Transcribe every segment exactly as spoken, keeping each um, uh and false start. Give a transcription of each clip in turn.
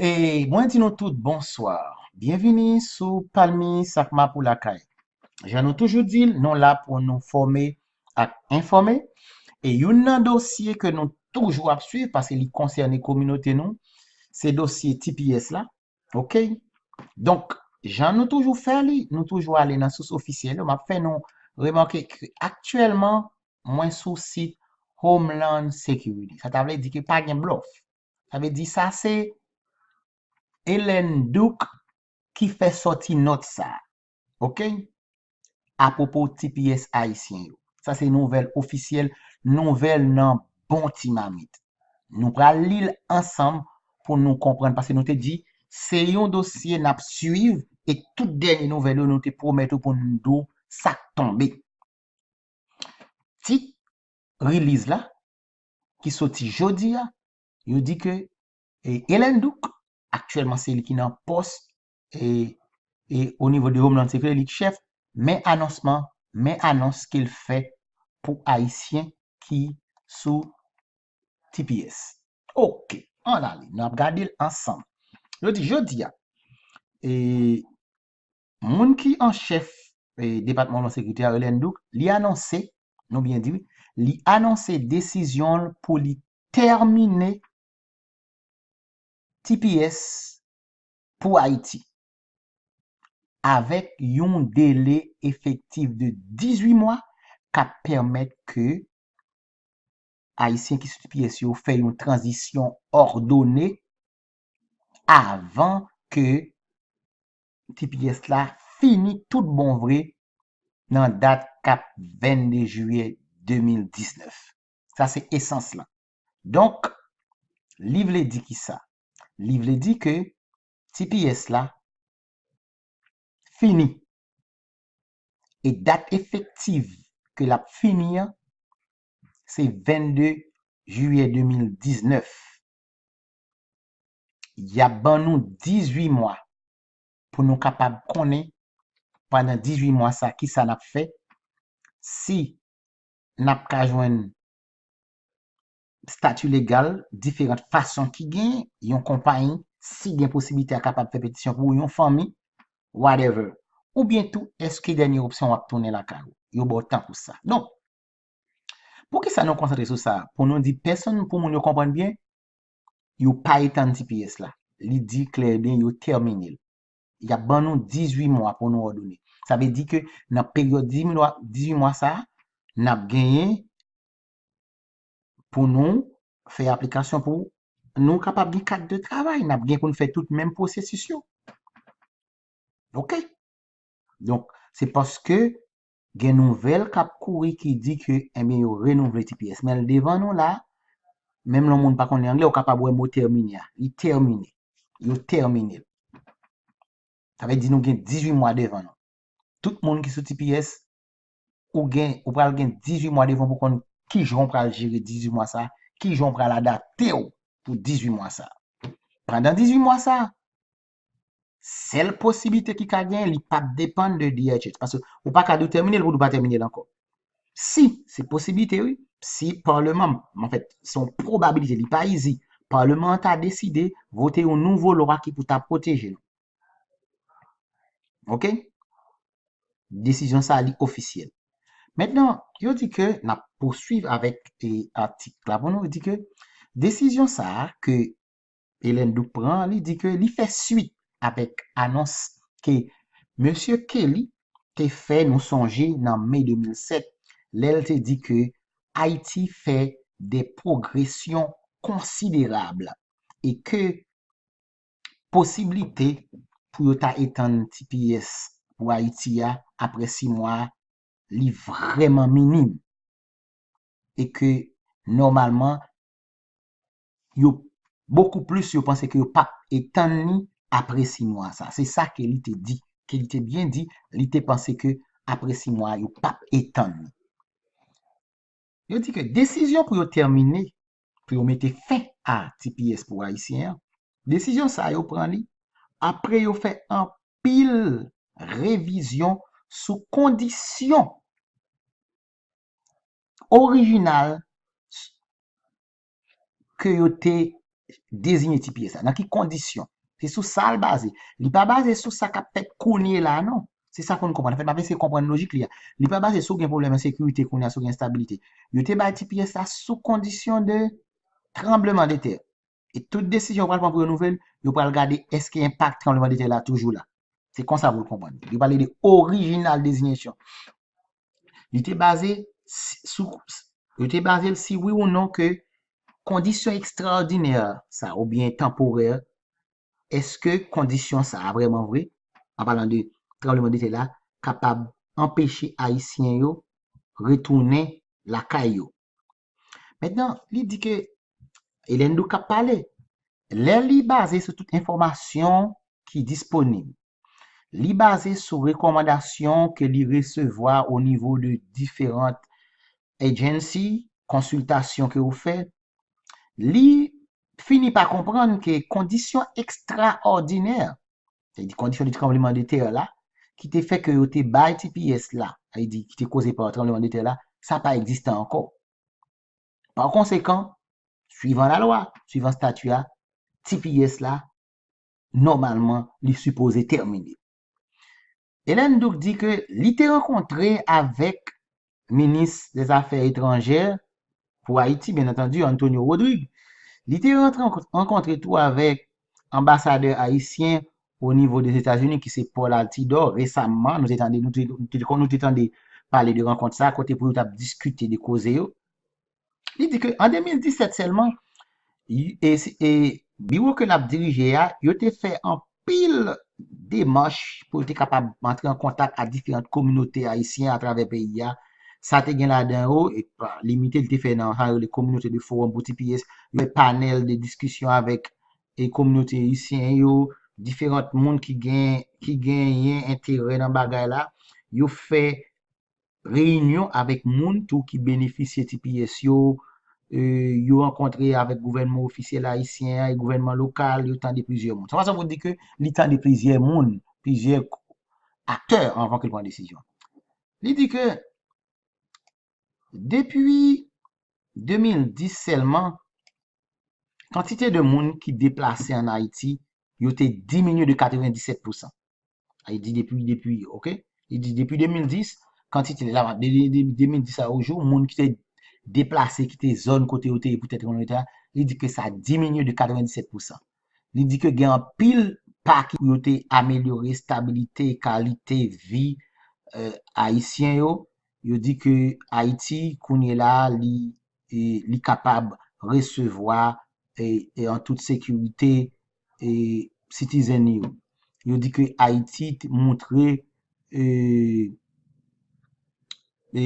E mwen di nou tout bonswa. Byenvini sou Palmi Sakma pou Lakay. Jan nou toujou di l, nou la pou nou fòme ak enfòme. E youn nan dosye ke nou toujou ap swiv, paske li konsène kominote nou, se dosye T P S la. Oke? Donk, jan nou toujou fè li, nou toujou ale nan sous ofisyèl yo. M ap fè nou remake ke aktyèlman, mwen sou sit Homeland Security. Sa ta vle di ke pa gen blòf. Sa vle di sa se Ellen Duke ki fè sòti nòt sa a. Oke? Apwopo T P S ayisyen yo. Sa se nouvèl ofisyèl, nouvèl nan bon ti mamit. Nou pral li l ansanm pou nou konprann, paske nou te di se yon dosye n ap swiv e tout dènye nouvèl yo nou te pwomèt ou pou nou di w sa k tonbe. Tit release la, ki soti jodi a, yo di ke e, Ellen Duke, aktyèlman se li ki nan pòs e, e o nivo de Homeland Security, li k chèf, men anonsman, men anons ke l fè pou Ayisyen ki sou T P S. Oke, ann ale, n ap gade l ansanm. Yo di jodi a, e, moun ki an chèf e, Depatman Homeland Security a, Ellen Duke, li anonse, nou byen di wi, li anonse desizyon l pou li tèmine T P S pou Ayiti avèk yon dele efektif de dizuit mwa k ap pèmèt ke Ayisyen ki sou T P S yo fè yon tranzisyon òdone avan ke T P S la fini tout bon vre nan dat k ap vennde jiyè de mil diznèf. Sa se esans lan. Donk, li vle di kisa? Li vle di ke T P S la fini. E dat efektif ke l ap fini an, se vennde jiyè de mil diznèf. Y ap ban nou dizuit mwa pou nou kapab konnen pandan dizuit mwa sa kisa n ap fè, si n ap ka jwenn stati legal, diferan fason ki gen, yon konpayi, si gen posiblite a kapab fè petisyon pou ou, yon fanmi, whatever. Oubyen tou, èske dènye opsyon w ap tounen lakay ou? Yo ba w tan pou sa. Donk, poukisa nou konsantre sou sa? Pou nou di pèsonn, pou moun yo konprann byen, yo pa etann T P S la. Li di klè e byen, yo tèmine l. Y ap ban nou dizuit mwa pou nou òdone. Sa vle di ke nan peryòd dizuit mwa, dizuit mwa sa a, n ap genyen pou nou fè aplikasyon pou nou kapab gen kat de travay, n ap gen pou n fè tout menm pwosesis yo. Oke? Donk, se paske gen nouvèl k ap kouri ki di ke, ebyen, yo renouvle T P S. Men l devan nou la, menm lè yon moun pa konn li anglè, ou kapab wè mo tèmine a. Li tèmine. Yo tèmine l. Sa vle di nou gen dizuit mwa devan nou. Tout moun ki sou T P S, ou gen, ou pral gen dizuit mwa devan pou konn kijan w pral jere dizuit mwa sa, kijan w pral adapte w pou dizuit mwa sa. Pandan dizuit mwa sa, sèl posiblite ki ka genyen, li p ap depann de D H S. Paske ou pa ka di w tèmine l, pou di w pa tèmine l ankò. Si, se posiblite, wi. Si Palman, anfèt, se yon pwobabilite, li pa izi. Palman an ta deside vote yon nouvo lwa ki pou ta pwoteje nou. Oke? Desizyon sa a, li ofisyèl. Mentnan, yo di ke n ap pouswiv avèk e, atik la pou nou. Yo di ke desizyon sa a ke Ellen Duke pran, li di ke li fè swit avèk anons ke mesye Kelly te fè, nou sonje, nan me de mil sèt, lè l te di ke Ayiti fè de pwogresyon konsiderab e ke posiblite pou yo ta etann T P S pou Ayiti a apre sis mwa, li vrèman minim. E ke nòmalman, yo bokou plis yo panse ke yo p ap etann li apre sis mwa sa. Se sa ke li te di, ke li te byen di, li te panse ke apre sis mwa, yo p ap etann li. Yo di ke desizyon pou yo tèmine, pou yo mete fen a T P S pou Ayisyen an, desizyon sa a yo pran li apre yo fè anpil revizyon sou kondisyon orijinal ke yo te deziyen T P S la? Nan ki kondisyon? Se sou sa l baze. Li pa baze sou sa k ap fèt kounye la, non. Se sa pou n konprann. Anfèt, m ap eseye konprann lojik li a. Li pa baze si w gen pwoblèm ensekirite kounye a, si w gen enstabilite. Yo te bay T P S la sou kondisyon de tranbleman de tè. E tout desizyon yo pral pran pou yo nouvèl, yo pral gade èske enpak tranbleman de tè la toujou la. Se konsa pou l konprann. Yo pale de orijinal dezinyasyon. Li te baze sou, yo te baze l si wi ou non ke kondisyon ekstraòdinè sa oubyen tanporè, èske kondisyon sa a vrèman vre, an palan de tranbleman de tè la, kapab anpeche Ayisyen yo retounen lakay yo? Mentnan, li di ke Hélène Duc k ap pale. Lè li baze sou tout enfòmasyon ki disponib, li baze sou rekòmandasyon ke li resevwa o nivo de diferan agency, konsiltasyon ke ou fè, li fini pa konprann ke kondisyon ekstraòdinè, sa vle di kondisyon de tranbleman de tè la, ki te fè ke yo te bay T P S la, sa vle di ki te koze pa tranbleman de tè la, sa pa egziste ankò. Pa konsekan, swivan lalwa, swivan stati a, T P S la, nòmalman, li sipoze tèmine. Hélène Duc di ke li te rankontre avèk minis dèzafè etranjè pou Ayiti, byen antandi, Antonio Rodrigue. Li te rantre-, rankontre tou avèk anbasadè ayisyen o nivo de Etazini, ki se Paul Altidor, resamman. Nou te tande, nou te, nou te, nou te tande pale de rankont sa, kote pou yo t ap diskite de koze yo. Li di ke an de mil disèt sèlman, y-, e, e biwo ke l ap dirije a, yo te fè anpil demach pou yo te kapab antre an kontak ak diferan kominote ayisyen atravè peyi a. Sa te gen ladan yo, e pa limite, li te fè nan sa yo rele kominote de forum pou T P S, yo fè panèl de diskisyon avèk e kominote ayisyen yo, diferan moun ki gen, ki genyen enterè nan bagay la, yo fè reyinyon avèk moun tou ki benefisye T P S yo, e, yo rankontre avèk gouvènman ofisyèl ayisyen an e gouvènman lokal, yo tande plizyè moun. Sa fason pou di ke li tande plizyè moun, plizyè aktè anvan ke l pran desizyon. Li di ke depi de mil dis sèlman, kantite de moun ki deplase ann Ayiti, yo te diminye de katrevenndisèt pousan. Li di depi, depi, oke? Li di depi de mil dis, kantite, la, de, de, de, de mil dis a ojou, moun ki te deplase, kite zòn kote yo te ye pou tèt yon leta, li di ke sa diminye de katrevenndisèt pousan. Li di ke gen anpil pa ki yo te amelyore estabilite, kalite vi, e, ayisyen yo. Yo di ke Ayiti, kounye la, li, e, li kapab resevwa, e, e, an tout sekirite, e, citizen li yo. Yo di ke Ayiti te montre, e, e,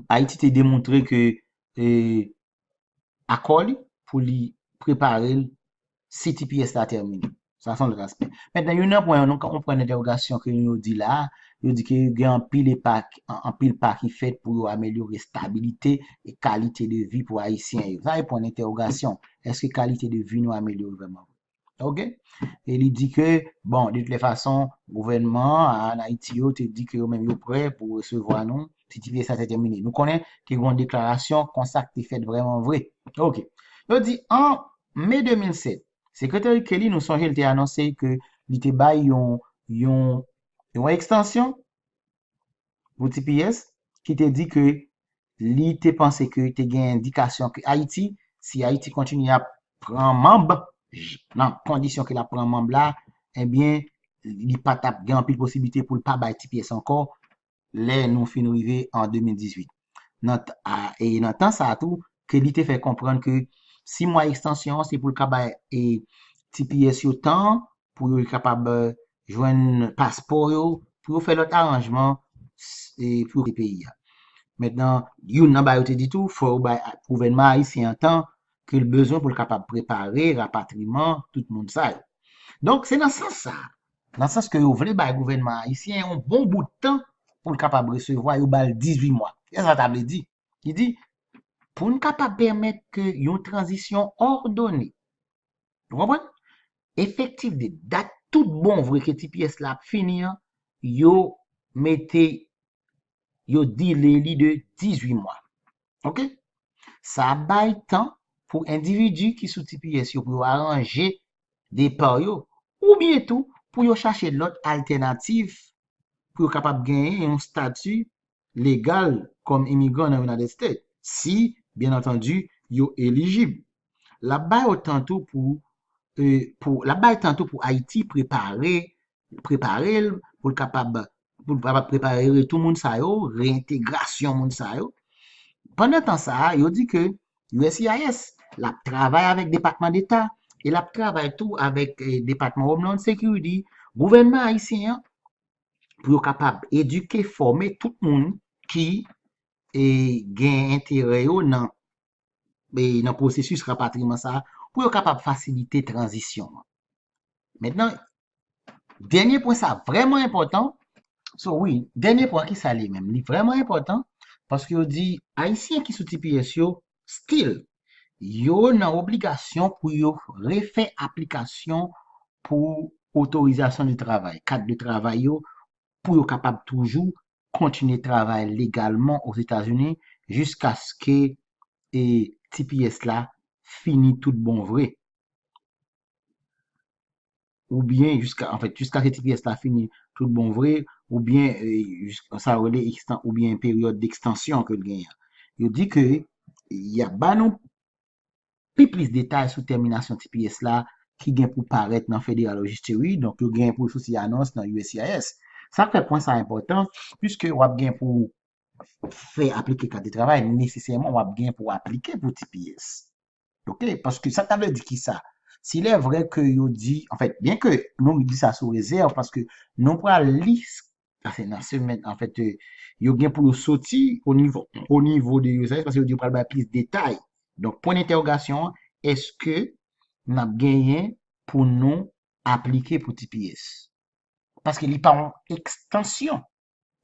Ayiti te demontre ke, e, akò li pou li prepare l si T P S la tèmine. Sa se yon lòt aspè. Mentnan, youn nan pwen yo, nou ka konprann entèwogasyon ke yo di la, yo di ke gen anpil epa, an-, anpil pa ki fèt pou yo amelyore estabilite e kalite de vi pou Ayisyen yo. Sa se pwen entèwogasyon. Èske kalite de vi nou amelyore vrèman? Oke? E li di ke, bon, de tout lè fason, gouvènman an Ayiti yo te di ke yo menm yo prè pou resevwa nou, si T P S la te tèmine. Nou konnen ke gen yon deklarasyon konsa ki te fèt vrèman vre. Oke. Yo di, an me de mil sèt, Sekretè Rick Kelly, nou sonje, li te anonse ke li te bay yon, yon, yon ekstansyon pou T P S, ki te di ke li te panse ke te gen endikasyon ke Ayiti, si Ayiti kontinye ap pran manm, j-, nan kondisyon ke l ap pran manm la, ebyen, li pa t ap gen anpil posiblite pou l pa bay T P S ankò lè nou fin rive an de mil dizuit. Nan t-, a, e nan tan sa a tou, ke li te fè konprann ke sis mwa ekstansyon an, se pou l ka bay, e, T P S yo tan pou yo kapab, e, jwenn paspò yo, pou yo fè lòt aranjman, s-, e, pou yo kite peyi a. Mentnan, youn nan bagay yo te di tou, fò yo bay a-, gouvènman ayisyen an tan ke l bezwen pou l kapab prepare rapatriman tout moun sa yo. Donk, se nan sans sa a, nan sans ke yo vle bay gouvènman ayisyen yon bon bout tan pou l kapab resevwa, yo ba l dizuit mwa. Kisa sa ta vle di? Li di, pou n kapab pèmèt ke yon tranzisyon òdone, ou konprann? Efektif de dat tout bon vre ke T P S la ap fini an, yo mete, yo delay li de dizuit mwa. Oke? Sa ap bay tan pou endividi ki sou T P S yo pou yo aranje depa yo, oubyen tou pou yo chache lòt altènativ pou yo kapab genyen yon stati legal kòm imigran nan United States, si, byen antandi, yo elijib. L ap ba yo tan tou pou, e, pou, l ap bay tan tou pou Ayiti prepare, prepare l, pou l kapab, pou l kapab prepare retou moun sa yo, reyentegrasyon moun sa yo. Pandan tan sa a, yo di ke U S C I S, l ap travay avèk Depatman Deta, e l ap travay tou avèk, e, Depatman Homeland Security, gouvènman ayisyen an, pou yo kapab edike, fòme tout moun ki, e, gen enterè yo nan, e, nan pwosesis rapatriman sa a, pou yo kapab fasilite tranzisyon an. Mentnan, dènye pwen sa vrèman enpòtan. So, wi, dènye pwen ki sa li menm? Li vrèman enpòtan paske yo di Ayisyen ki sou T P S yo, still, yo nan obligasyon pou yo refè aplikasyon pou otorizasyon de travay, kat de travay yo, pou yo kapab toujou kontinye travay legalman Ozetazini jiskaske, e, T P S la fini tout bon vre. Oubyen jiska, anfèt, jiskaske T P S la fini tout bon vre, oubyen, e, jis-, sa yo rele ekstan-, oubyen peryòd dekstansyon ke l genyen. Yo di ke y ap ba nou pi plis detay sou tèminasyon T P S la ki gen pou parèt nan Federal Registry, donk yo gen pou yo soti anons nan U S C I S. Sa k fè pwen sa enpòtan, piske w ap gen pou fè aplike kat de travay, nesesèman w ap gen pou aplike pou T P S. Oke? Paske sa ta vle di ki sa? Si lè vrè ke yo di, anfèt, byen ke nou di sa sou rezèv, paske nou pral li, paske nan semèn, anfèt, e, yo gen pou yo soti o nivo, o nivo de U S C I S, paske yo di yo pral bay plis detay. Donk, pwen entèwogasyon an, èske n ap genyen pou nou aplike pou T P S? Paske li pa yon ekstansyon,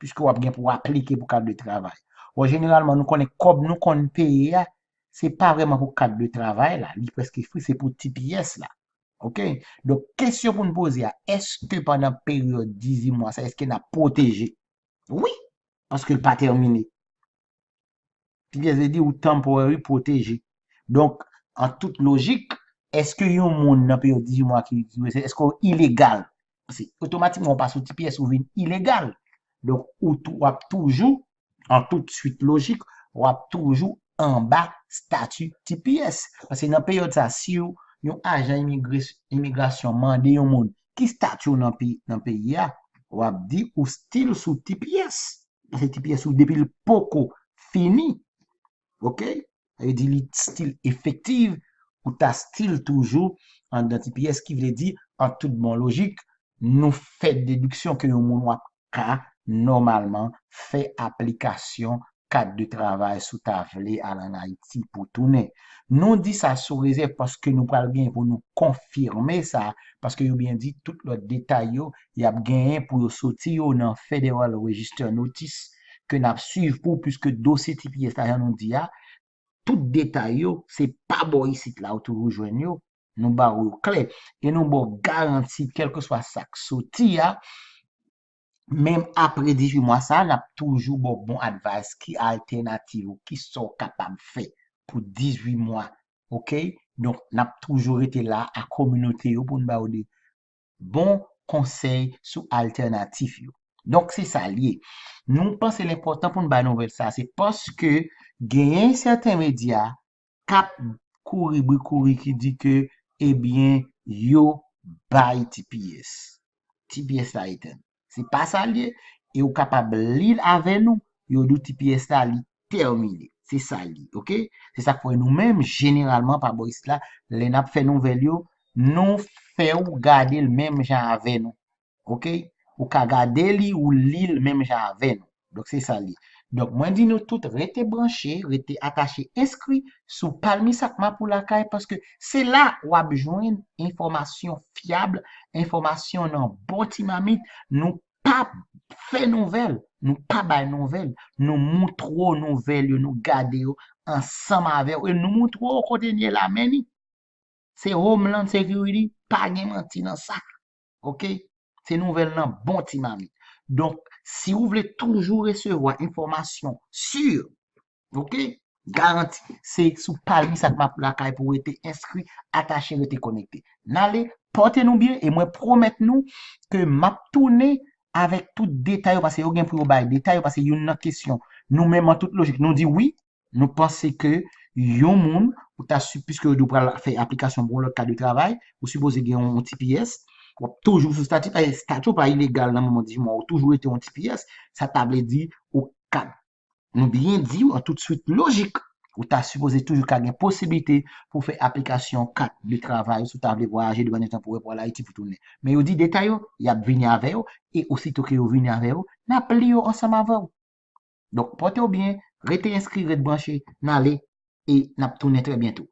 piske w ap gen pou w aplike pou kat de travay. Bon, jeneralman, nou konnen kòb nou konn peye a, se pa vrèman pou kat de travay la, li prèske fri, se pou T P S la. Oke? Donk, kesyon pou n poze a, èske pandan peryòd dizuit mwa sa, èske n ap pwoteje? Wi, paske l pa tèmine. T P S vle di ou temporary pwoteje. Donk, an tout lojik, èske yon moun nan peryòd dizuit mwa ki, ki rete, èske w ilegal? Se otomatikman ou pa sou T P S, ou vin ilegal. Donk, ou tou, w ap toujou, an tout suit lojik, w ap toujou anba stati T P S. Paske nan peryòd sa, si w, yon ajan imigre-, imigrasyon mande yon moun ki stati w nan pi-, nan peyi a, w ap di ou still sou T P S. Paske T P S ou depi l poko fini, oke? Sa vle di li still efektiv, ou ta still toujou anndan T P S, ki vle di, an tout bon lojik, nou fè dediksyon ke yon moun w ap ka nòmalman fè aplikasyon kat de travay si w ta vle al ann Ayiti pou tounen. Nou di sa sou rezèv paske nou pral gen pou nou konfime sa, paske yo byen di tout lòt detay yo, y ap genyen pou yo soti yo nan Federal Register Notice ke n ap swiv pou, piske dosye T P S la, jan nou di a, tout detay yo, se pa bò isit la ou toujou jwenn yo, nou ba w yo klè, e nou ba w garanti, kèlkeswa sa k soti a, menm apre dizuit mwa sa a, n ap toujou ba w bon advice, ki altènativ ou, ki sa w kapab fè pou dizuit mwa, oke? Donk, n ap toujou rete la a kominote yo pou n ba yo de bon konsèy sou altènatif yo. Donk, se sa l ye. Nou panse l enpòtan pou n bay nouvèl sa, se paske genyen sèten medya k ap kouri bri kouri ki di ke, ebyen, yo bay T P S. T P S la etenn. Se pa sa l ye, e ou kapab li l avè nou, yo di w T P S la, li tèmine. Se sa l ye, oke? Se sa k fè nou menm, jeneralman, pa bò isit la, lè n ap fè nouvèl yo, nou fè w gade l menm jan avè nou. Oke? Ou ka gade li, ou li l menm jan avè nou. Donk, se sa l ye. Donk, mwen di nou tout, rete branche, rete atache, enskri sou Palmi Satma pou Lakay, paske se la w ap jwenn enfòmasyon fyab, enfòmasyon nan bon ti mamit. Nou pa fè nouvèl, nou pa bay nouvèl, nou moutre w nouvèl yo, nou gade yo ansanm avè w, e nou moutre w kote n ye la, men ni. Se Homeland Security, pa gen manti nan sa. Oke? Se nouvèl nan bon ti mamit. Donk, si w vle toujou resevwa enfòmasyon si, oke? Garanti. Se sou Palmi sa k m ap lakay pou rete enskri, atache, rete konekte. N ale, pòte nou byen e mwen pwomèt nou ke m ap tounen avèk tout detay yo, paske yo gen pou yo bay detay yo, paske youn nan kesyon, nou menm an tout lojik, nou di wi, nou panse ke yon moun, ou ta, piske yo di w pral fè aplikasyon pou yon lòt kad de travay, ou sipoze gen yon T P S, w ap toujou sou stati, paske stati w pa ilegal nan moman dizuit mwa, ou toujou rete yon T P S, sa ta vle di ou kab. Nou byen di w an tout swit lojik, ou ta sipoze toujou ka gen posiblite pou fè aplikasyon kat de travay si w ta vle vwayaje de manyè tanporè pou al Ayiti pou tounen. Men yo di detay yo, y ap vini avè yo, e osito ke yo vini avè yo, n ap li yo ansanm avè w. Donk, pòte w byen, rete enskri, ret branche, n ale, e n ap tounen trè byento.